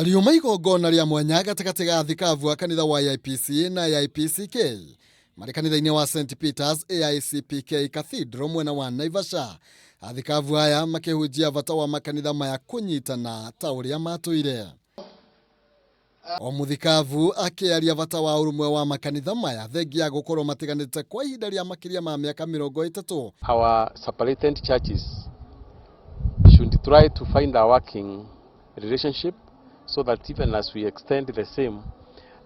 Riuma igongona rĩa mwanya gatagatĩ ga thikabu a kanitha wa AIPC na AIPCK marĩ kanitha-inĩ wa St Peters AICPK Cathedral mwena wa Naivasha. Athikabu aya makĩhunjia bata wa makanitha maya kũnyitana ta ũrĩa matũire. O mũthikabu akĩaria bata wa ũrũmwe wa makanitha maya thengia ya gũkorwo matiganĩte kwa ihinda rĩa makĩria ma mĩaka 30. Our separated churches should try to find a working relationship so that even as we extend the same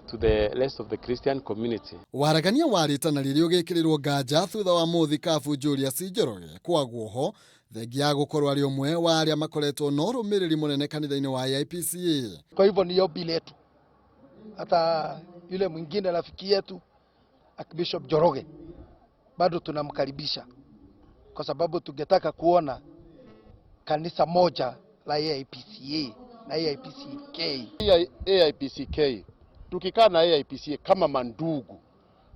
to the rest of the Christian community. Waragania wa rĩtana rĩrĩ ũgĩkĩrĩrwo nganja thutha wa mũthikabu Julius Njoroge kwagwo ho thengia ya gũkorwo arĩ ũmwe wa arĩa makoretwo na ũrũmĩrĩri mũnene kanitha-inĩ wa AIPCA. Kwa hivyo ni ombi letu, hata yule mwingine rafiki yetu Archbishop Njoroge bado tunamkaribisha, kwa sababu tungetaka kuona kanisa moja la AIPCA na AIPCK. AIPCK tukikaa na AIPCA kama mandugu,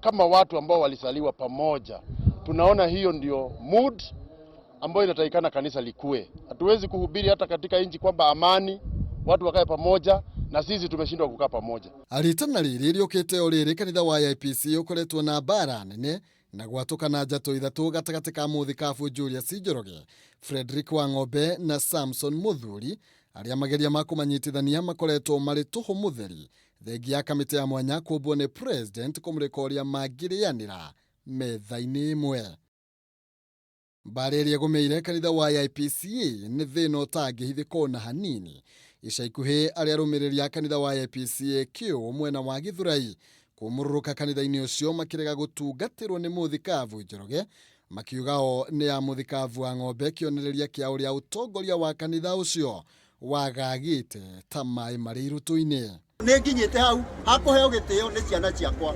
kama watu ambao walizaliwa pamoja, tunaona hiyo ndio mood ambayo inatakikana kanisa likue. Hatuwezi kuhubiri hata katika nchi kwamba amani, watu wakae pamoja, na sisi tumeshindwa kukaa pamoja. Ritana rĩrĩ rĩũkĩte o rĩrĩ kanitha wa AIPC ũkoretwo na mbara nene na gwatũkana njatũ ithatũ gatagatĩ ka mũthikabu Julius Njoroge, Frederick Wang'ombe na Samson Muthuri arĩa mageria ma kũmanyitithania makoretwo marĩ tũhũ mũtheri thengia ya kamĩtĩ ya mwanya kũmbwo nĩ president kũmũrĩka ũrĩa mangĩrĩanĩra metha-inĩ ĩmwe. Mbara ĩrĩa ĩgũmĩire kanitha wa AIPCA nĩ thĩna ũtangĩhithĩka ona hanini. Ica ikuhĩ arĩa arũmĩrĩri a kanitha wa AIPCA Q mwena wa Gĩthũrai kũmũrũrũka kanitha-inĩ ũcio makĩrega gũtungatĩrwo nĩ mũthikabu Njoroge makiuga o nĩ ya mũthikabu wa ng'ombe kĩonereria kĩa ũrĩa ũtongoria wa kanitha ũcio wagagĩte ta maĩ marĩ irũtũ-inĩ. Nĩ nginyĩte hau hakũheo gĩtĩo nĩ ciana ciakwa,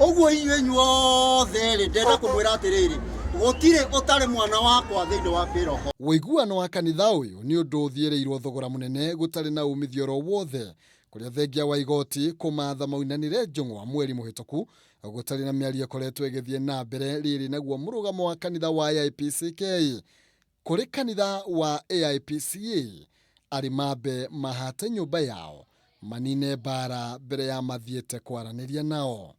ũguo inyuĩ inyuothe rĩ, ndenda kũmwĩra atĩrĩrĩ, gũtirĩ ũtarĩ mwana wakwa thĩinĩ wa kĩroho. Ũiguano wa kanitha ũyũ nĩ ũndũ ũthiĩrĩirwo thogora mũnene gũtarĩ na umithio oro wothe kũrĩa thengia wa igoti kũmatha maunanĩre njũng'wa mweri mũhĩtũku gũtarĩ na mĩario ĩkoretwo ĩgĩthiĩ na mbere rĩrĩ naguo mũrũgamo wa kanitha wa AIPCK kũrĩ kanitha wa AIPCA arĩ mambe mahate nyũmba yao manine mbara mbere ya mathiĩte kwaranĩria nao.